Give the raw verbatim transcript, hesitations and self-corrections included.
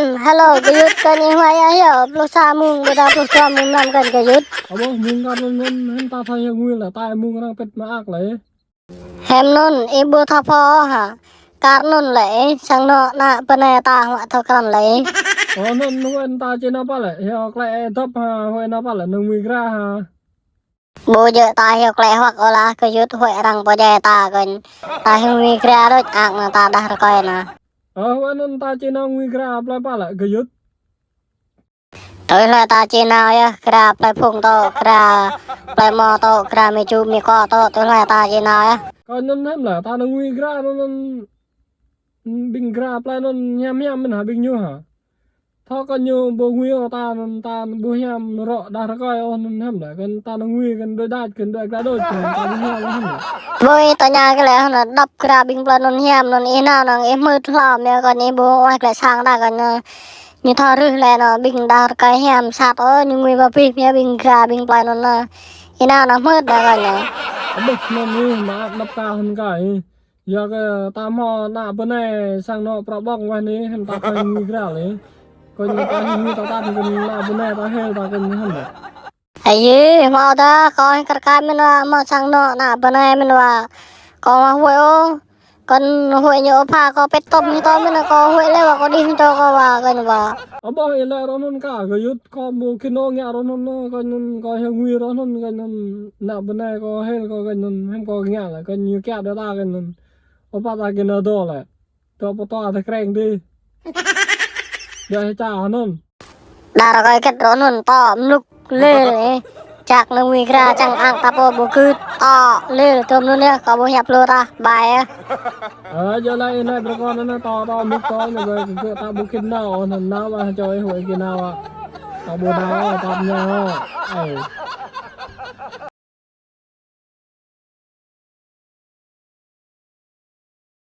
Hello, gơyut kơ ih hua ia hio, pluh sa mông, ƀôdah pluh dua mông năm kơ gơyut. Ơ ƀôh, mông kar anŭn, anŭn hơnŭn ta thâo hio ngui lĕ, ta mông arăng pĕt mơak lĕ. Hiam anŭn, ih ƀu thâo pô hă. Kar anŭn lĕ, sang anŏ ană bơnai ta hua thâo krăn lĕ. Ơ anŭn, hua ta či nao pă lĕ, hio klĕ dŏp hă, hua nao pă lĕ, nao ngui gra hă. Ƀu djơ̆ ta hio klĕ huăk ôh lah gơyut, hua arăng pơdjai ta kơnh. Ta hio ngui gra đôč, ak anŭn ta đah rơkơi anŭn. Ơ, hua anŭn ta či nao ngui gra plơi pă lĕ gơyut. Tui hlơi ta či nao yơh, gra plơi phung tŏ, gra plơi mŏ tŏ, gra mi ču mi kŏ tŏ, tui hlơi ta či nao yơh. Kơ anŭn hiam lĕ, ta nao ngui gra anŭn, anŭn ƀing gra plơi anŭn hiam hiam mơ̆n hă ƀing ñu hă. Thâo kơ ñu ƀu ngui ôh ta anŭn, ta ƀu hiam rŏ đah rơkơi ôh anŭn hiam lĕ, kơnh ta nao ngui kơnh đuaĭ đač, kơnh đuaĭ gra đôč, kơnh ta ƀu hiam ôh hiam lĕ. Ƀu ih tơña kơ lĕ, anŭn dŏp gra ƀing plơi anŭn hiam anŭn ih nao anŭn ih hmư̆ hlâo mơ̆ kơnh ih ƀu ƀuh klĕ sang đah kơnh. Ñu thâo rưh lĕ anŭn ƀing đah rơkơi hiam sat ôh, ñu ngui ba bih mơ̆ ƀing gra ƀing plơi anŭn. Ih nao anŭn hmư̆ đah kơnh. Ơ ƀôh, anŭn ih mă anăp ka hơnŭn ka ih. Yua kơ ta hmâo ană bơnai sang anŏ prŏ ƀơ̆ng wah anai, hơnŭn ta thâo ngui gra lĕ. Kơnh ta hil ngui ta tat kơnh ană bơnai ta hil ta kơnh hơnŭn. Ơ yê, hmâo dah, kâo hil kar kaĭ mơ̆n wa, hmâo sang anŏ ană bơnai mơ̆n wa. Kâo hmâo huĭ ôh. Kơnh huĭ ñu ôh pha, kâo pĕt tŏm hĭ tŏm mơ̆n, kâo huĭ lĕ wa, kâo đih hĭ tŏm kâo wa, kơnh wa. Ơ ƀôh, ih lĕ rŏ anŭn ka gơyut, kâo ƀu khĭn ôh ngă rŏ anŭn, kơnh anŭn, kâo hil ngui rŏ anŭn, kơnh anŭn, ană bơnai kâo hil kâo kơnh anŭn, hiam kâo ngă lĕ, kơnh ñu kiaŏ đah ta kơnh anŭn. Ôh pă ta kơnh anŭn dŏ lĕ. Tŏ pơtô tơ kreng dih. Dŏ hĭ ča anŭn. Đah rơkơi kĕt rŏ anŭn tŏ mlŭk lel ih. Čak nao ngui gra čang ang ta pô ƀu gưt tŏ lel tơm anŭn yơh, kâo ƀu hiăp lu tah, bye yơh. Ơ, djơ̆ lĕ ih nai brơkon anŭn tŏ, tŏ mlŭk tŏ anŭn ƀơi kơ ta ƀu khĭn nao, anŭn nao wa čoi huĭ kơ nao wa. Ta ƀu nao, ta ƀu nao. Ơ.